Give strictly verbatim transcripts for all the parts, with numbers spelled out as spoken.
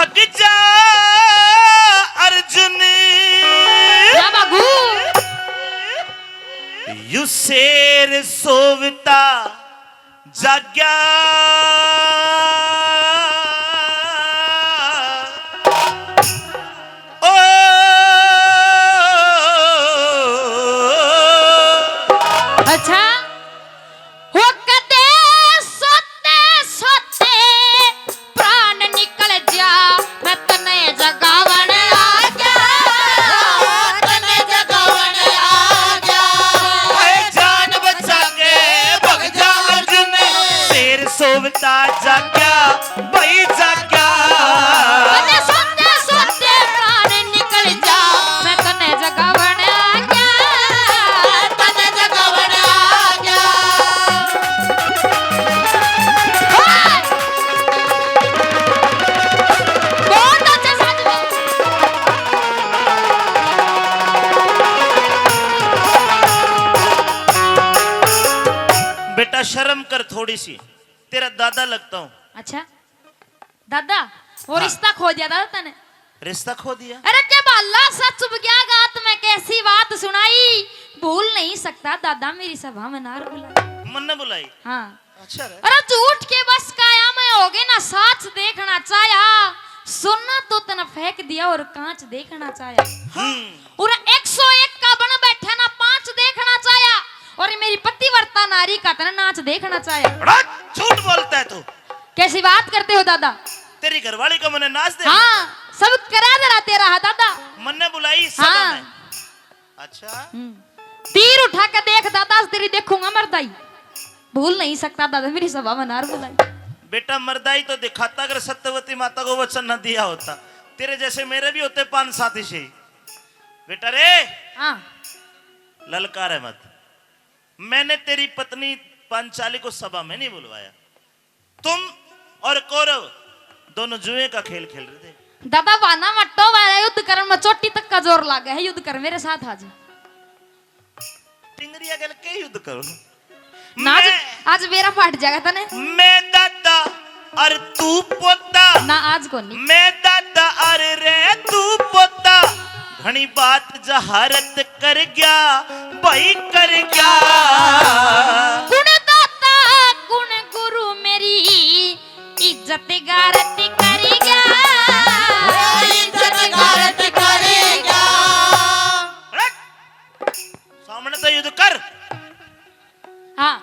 भग जा अर्जुन। हाँ बाबू। यू शेर सोवता जाग्या। ओ। अच्छा। हो कदे सोते सोते प्राण निकल जा, मैं तने जगावण आ गया, तने जगावण आ गया। ए जान बचा के भग जा अर्जुन, शेर सोवता जाग्या, भाई जाग्या। कदे सोते सोते प्राण निकल जा, मैं तने जगावण आ गया, तने जगावण आ गया। बहुत अच्छा साथ में। बेटा शर्म कर थोड़ी सी, तेरा दादा लगता हूँ। अच्छा दादा, वो हाँ। रिश्ता खो दिया दादा तने। रिश्ता खो दिया? अरे क्या भाला सा चुभ गया गात में, कैसी बात सुनाई, भूल नहीं सकता दादा, मेरी सभा में नार बुलाई। मन्ने बुलाई? हाँ। अच्छा रे। अरे झूठ के बस काया में हो गए ना, साच देखना चाया, सोना तो तने फेंक दिया और कांच देखना चाया। हम्म। और एक सौ एक का बन बैठा ना, पांच देखना चाया, और मेरी पतिव्रता नारी का तने नाच देखना चाया। बड़ा झूठ बोलता है तू। कैसी बात करते हो दादा? तेरी घरवाली को मैंने नाच देखा हाँ, था। सब करा धरा तेरा है दादा। मन्ने बुलाई सभा हाँ। में। अच्छा। हम्म। तीर उठा के देख दादा, आज तेरी देखूंगा मर्दाई। भूल नहीं सकता दादा, मेरी सभा में नार बुलाई। बेटा मर्दाई तो दिखाता अगर सत्यवती माता को वचन न दिया होता। तेरे जैसे मेरे भी होते पांच सात इसे। बेटा रे। हाँ। ललकार है मत। मैंने तेरी पत्नी पांचाली को सभा में नहीं बुलवाया। तुम और कौरव दोनों जुए का खेल खेल रहे थे। दादा बहाना मट्टो वाला युद्ध कर में चोटी तक का जोर लागे है, युद्ध कर मेरे साथ आज। टिंगरिया गल के युद्ध करो। ना आज, मैं आज बेरा फाट जाएगा तने। मैं दादा और तू पोता। ना आज को नहीं। मैं दादा और रे तू पोता। घणी बात जहारत कर गया, भाई कर गया। कुण दाता, कुण गुरु मेरी इज्जत गारत कर गया। इज्जत गारत कर गया। हट! सामने तो युद्ध कर। हाँ।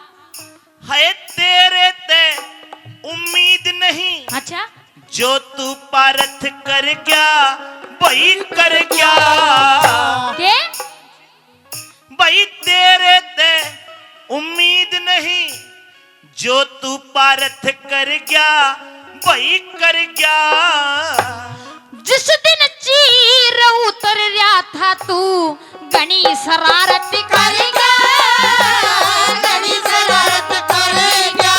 है तेरे ते उम्मीद नहीं। अच्छा। जो तू पारथ कर गया, भाई कर गया। के? भाई तेरे ते उम्मीद नहीं, जो तू पारथ कर गया, भाई कर गया। जिस दिन चीर उतर रहा था तू, घणी शरारत कर गया, घणी शरारत कर गया।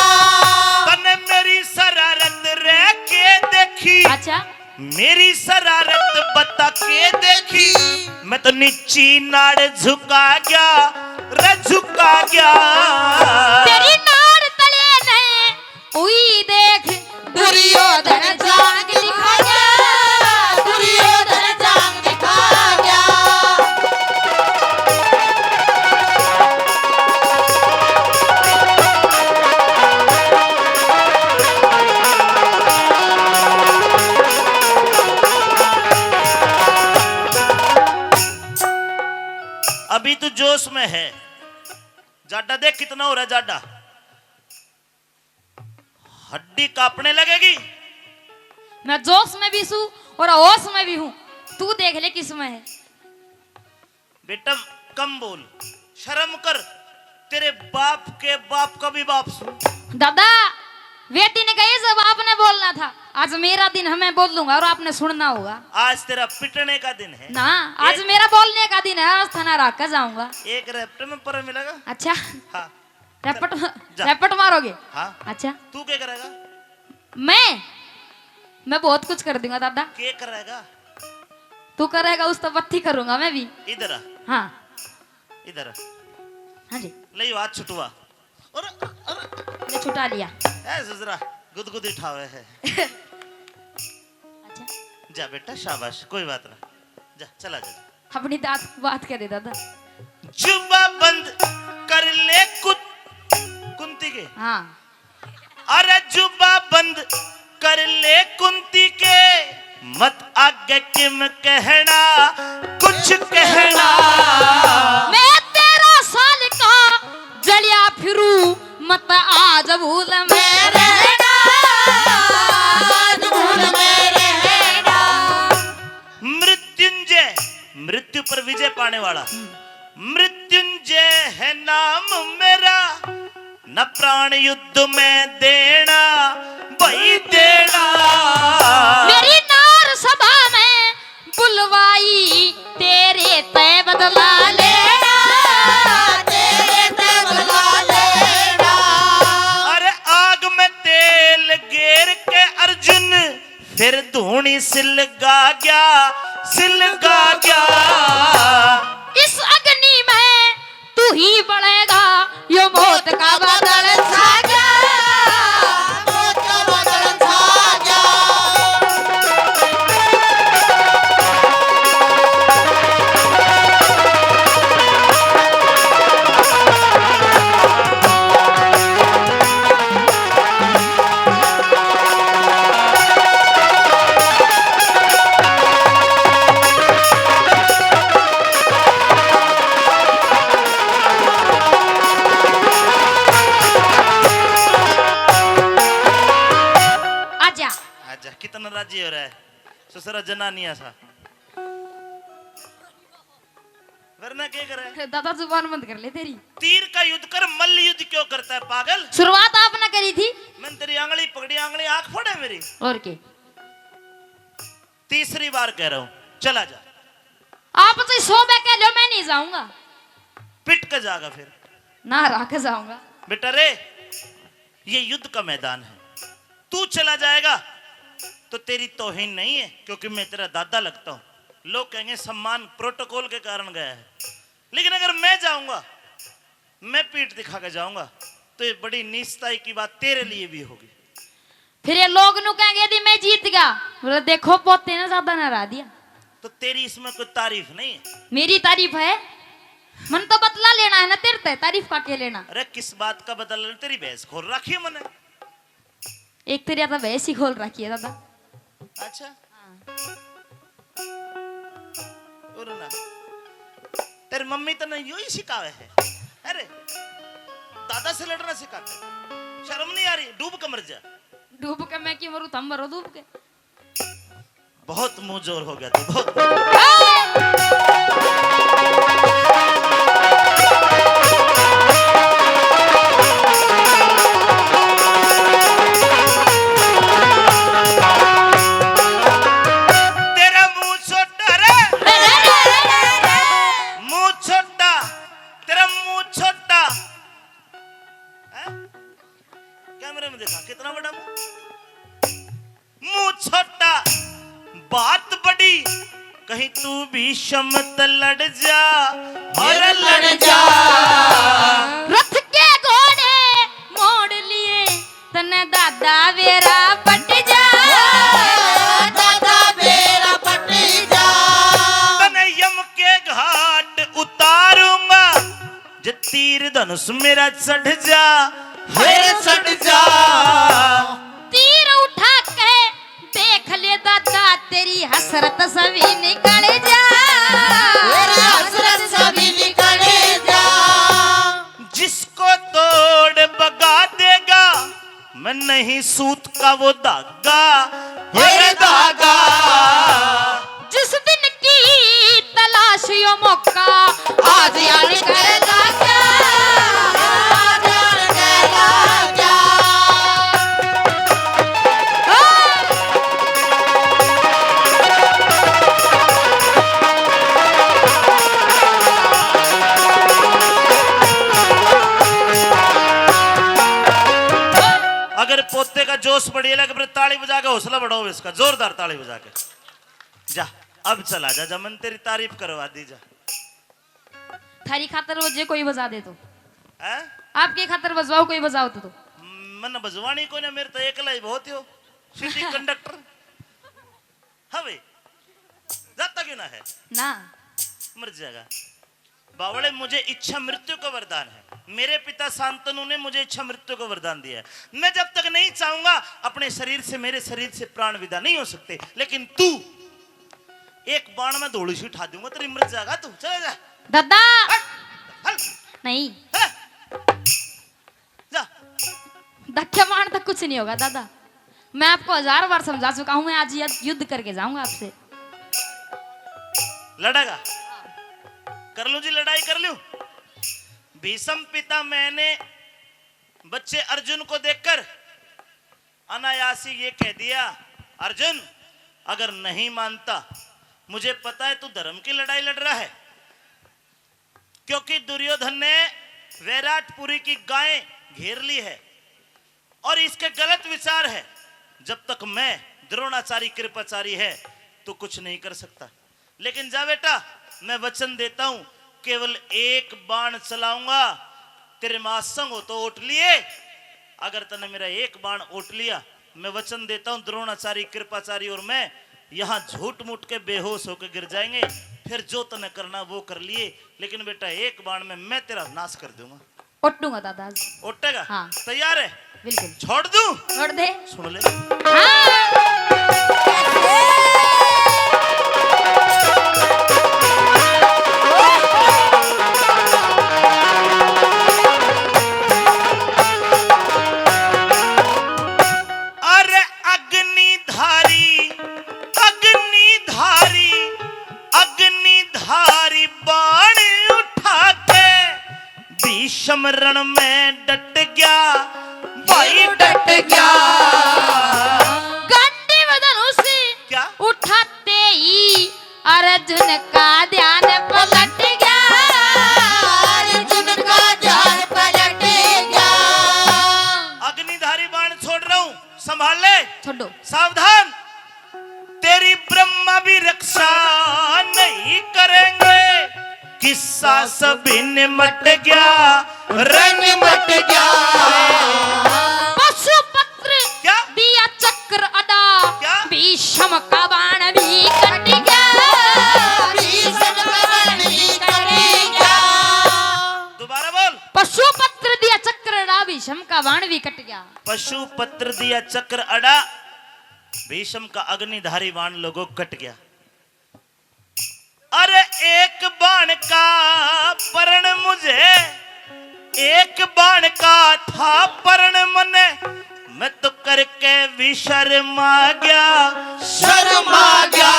तने मेरी शरारत रह के देखी। अच्छा। मेरी शरारत बता के देखी, मैं तो नीची नाड़ झुका गया, रे झुका गया। तेरी नाड़ तले ने उई देख, दुर्योधन जांग दिखा गया, दुर्योधन जांग दिखा गया। अभी तू जोश में है, जाडा देख कितना हो रहा है जाडा। हड्डी कांपने लगेगी। मैं जोश में भी सूं और होश में भी हूँ, तू देख ले किस में है। बेटा कम बोल, शर्म कर, तेरे बाप के बाप का भी बाप सूं। दादा, वे दिन गए जब आपने बोलना था, आज मेरा दिन है, मैं बोलूंगा और आपने सुनना होगा। आज तेरा पिटने का दिन है। ना, आज एक मेरा बोलने का दिन है, आज थाना राख के जाऊंगा। एक रैपट में पर मिलेगा। अच्छा। हाँ। रैपट, जा। रैपट मारोगे? हाँ। अच्छा। तू क्या करेगा? मैं, मैं बहुत कुछ कर दूंगा दादा। क्या करेगा? तू करेगा उस तो बत्ती करूंगा मैं भी। इधर आ। हाँ। इधर आ। हाँ जी। ले यो हाथ छुटवा। अरे, अरे। ले छुटा लिया। ए ससुरा, गुदगुदी ठावे है। अच्छा। जा बेटा, शाबाश, कोई बात ना। जा, चला जा। अपनी दांत बात कह दे दादा। जुबा बंद कर ले कुत-, कुंती के। हाँ। अरे जुबा बंद कर ले कुंती के, मत आगे किम कहना, कुछ कहना। मैं तेरह साल का जलिया फिरू, मत आज भूल में रहना, आज भूल में रहना। मृत्युंजय, मृत्यु पर विजय पाने वाला। मृत्युंजय है नाम मेरा, न प्राण युद्ध में देना, भाई देना। मेरी नार सभा में बुलवाई, तेरे तय बदला लेना, तेरे तय बदला लेना। अरे आग में तेल गेर के अर्जुन, फिर धूणी सिलगा गया, सिलगा गया। इस अग्नि में तू ही बलेगा, यो मौत का बादल छा गया, मौत का बादल छा गया। आजा। आजा, कितना राजी हो रहा है ससुरा जनानिया सा। वरना के करे? दादा, जुबान बंद कर ले तेरी। तीर का युद्ध कर, मल्ल युद्ध क्यों करता है पागल? शुरुआत आपने करी थी। मैंने तेरी आंगली पकड़ी, आंगली आंख फोड़े मेरी। और के? तीसरी बार कह रहा हूँ, चला जा। आप तो सौ बार कह लो, मैं नहीं जाऊंगा। पिट के जागा फिर। ना रह के जाऊंगा। बेटा रे, ये युद्ध का मैदान है, तू चला जाएगा तो तेरी तौहीन नहीं है, क्योंकि मैं तेरा दादा लगता हूँ। लोग कहेंगे सम्मान प्रोटोकॉल के कारण गया है, लेकिन अगर मैं जाऊंगा, मैं पीठ दिखा के जाऊंगा, तो ये बड़ी नीचताई की बात तेरे लिए भी होगी। फिर ये लोग नु कहेंगे, "यदि मैं जीत गया, बोले, देखो, पोते ने ज्यादा ना हरा दिया।" तो तेरी इसमें कोई तारीफ नहीं है? मेरी तारीफ है? मन तो बदला लेना है ना तेरे ते, तारीफ का के लेना? अरे, किस बात का बदला लेना? तेरी भैंस खोल रखी है मैंने। एक तेरी तो भैंस ही खोल रखी है दादा। अच्छा। हाँ। और ना, तेरी मम्मी तने यो ही सिखावे है। अरे, दादा से लड़ना सिखाते। शर्म नहीं आ रही? डूब के मर जा। डूब के मैं क्यों मरूं? थम मरो डूब के। बहुत मुंह जोर हो गया तू, बहुत। तेरा मुंह छोटा रे, मुंह छोटा, तेरा मुंह छोटा। हैं? कैमरे में देखा, कितना बड़ा मुंह। मुंह छोटा, बात बड़ी, कहीं तू भी शमत लड़ जा, अरे लड़ जा। रथ के घोड़े मोड़ लिए, तने दादा बेरा पट जा, दादा बेरा पट जा। तने यम के घाट उतारूंगा, जे तीर धनुष मेरा चढ़ जा, फिर चढ़ जा। तीर उठा के देख ले दादा, तेरी हसरत सभी निकल जा, तेरी हसरत सभी निकल जा। जिसको तोड़ भगा देगा, मैं नहीं सूत का वो धागा, फिर धागा। जिस दिन की तलाश यो मौका, आज यार कर लाग्या, आज यार कर लाग्या। अगर पोते का जोश बढ़िया लगे, फिर ताली बजा के हौसला बढ़ाओ इसका, जोरदार ताली बजा के। जा, अब चला जा, जा, मन तेरी तारीफ करवा दी जा। थारी खातर वो जे कोई बजा दे तो। हैं? आपके खातर बजवाओ, कोई बजाओ तो, तो। मन बजवानी कोई ना, मेरे तो एकला ही बहुत हो। City conductor. हाँ भाई। जाता क्यों ना है? ना। मर जाएगा। बावड़े, मुझे इच्छा मृत्यु का वरदान है। मेरे पिता शांतनु ने मुझे इच्छा मृत्यु का वरदान दिया है। मैं जब तक नहीं चाहूंगा, अपने शरीर से, मेरे शरीर से प्राण विदा नहीं हो सकते। लेकिन तू, एक बाण में धोली सी उठा दूंगा, तेरी मर जाएगा तू। चला जा। दादा। हट, हट। नहीं। हट। जा। धक्के मारने तक कुछ नहीं होगा दादा। मैं आपको हजार बार समझा चुका हूं, मैं आज यद-, युद्ध करके जाऊंगा आपसे। लड़ेगा? कर लूं जी, लड़ाई कर लूं। भीष्म पितामह ने बच्चे अर्जुन को देखकर अनायास ही ये कह दिया, अर्जुन, अगर नहीं मानता, मुझे पता है तू धर्म की लड़ाई लड़ रहा है, क्योंकि दुर्योधन ने विराटपुरी की गायें घेर ली है और इसके गलत विचार है। जब तक मैं द्रोणाचारी कृपाचारी है, तू कुछ नहीं कर सकता। लेकिन जा बेटा, मैं वचन देता हूं, केवल एक बाण चलाऊंगा। तेरे में आसंग हो तो ओट लिए, अगर तने मेरा एक बाण ओट लिया, मैं वचन देता हूं, द्रोणाचारी, कृपाचारी और मैं यहां झूठ मूठ के बेहोश होकर गिर जाएंगे। फिर जो तने करना वो कर लिए, लेकिन बेटा, एक बाण में मैं तेरा नाश कर दूंगा। ओटूंगा दादा। ओटेगा? हाँ। तैयार है? बिल्कुल। छोड़ दूं? छोड़ दे। सुन ले। हाँ। अरे अग्निधारी, अग्निधारी, अग्निधारी बाण उठा के भीष्म रण में डट गया, भाई डट गया। गांडीव धनुष क्या? उठाते ही अर्जुन का ध्यान पलट गया, अर्जुन का ध्यान पलट गया। अग्निधारी बाण छोड़ रहा हूं, संभाल ले। छोड़ो। सावधान, तेरी ब्रह्मा भी रक्षा नहीं करेंगे। किस्सा सभी निमट गया, रे निमट गया। पशुपत्र क्या? दिया चक्र अड़ा, क्या? भीष्म का बाण भी कट गया, भीष्म का बाण भी कट गया। दोबारा बोल। पशुपत्र दिया चक्र अड़ा, भीष्म का बाण भी कट गया। पशुपत्र दिया चक्र अड़ा, भीष्म का अग्निधारी बाण लोगो कट गया। अरे एक बाण का परण मुझे, एक बाण का था परण मने, मैं तो करके भी शर्मा गया, शर्मा गया।